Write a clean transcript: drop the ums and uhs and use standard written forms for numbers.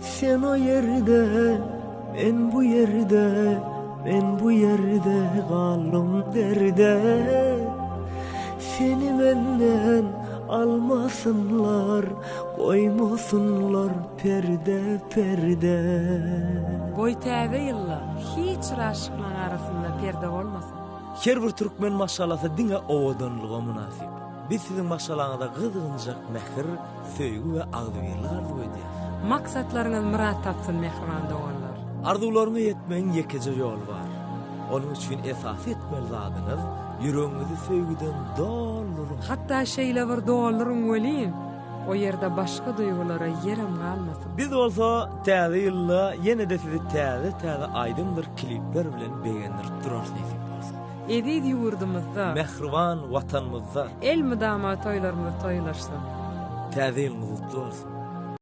Sen o ýerde, men bu ýerde, men bu ýerde galdym derde. Seni menden almasynlar, goýmasynlar perde perde. Goý täze ýylda hiç bir aşyklaň arasynda perde bolmasyn. Her bir türkmen maşgalasy diňe owadanlyga mynasyp. Biz siziň maşgalaňyza gyzgynjak mähir, söýgi we agzybirlik arzuw edýäris. Maksatlaryňyz myrat tapsyn mähriban doganlar. Arzuwlaryňa ýetmegiň ýekeje ýoly bar. Onuň üçin esasy etmeli zadyňyz, ýüregiňizi söýgüden dolduryň. Hatda şeýle bir dolduryň welin, o ýerde başga duýgulara ýerem galmasyn. Biz bolsa täze ýylda ýene-de sizi täze-täze aýdymdyr klipler bilen begendirip durarys nesip bolsa. Eziz ýurdumyzda. Mähriban Watanymyzda. Elmydama toýlarymyz toýlaşsyn. Täze ýylyňyz gutly bolsun!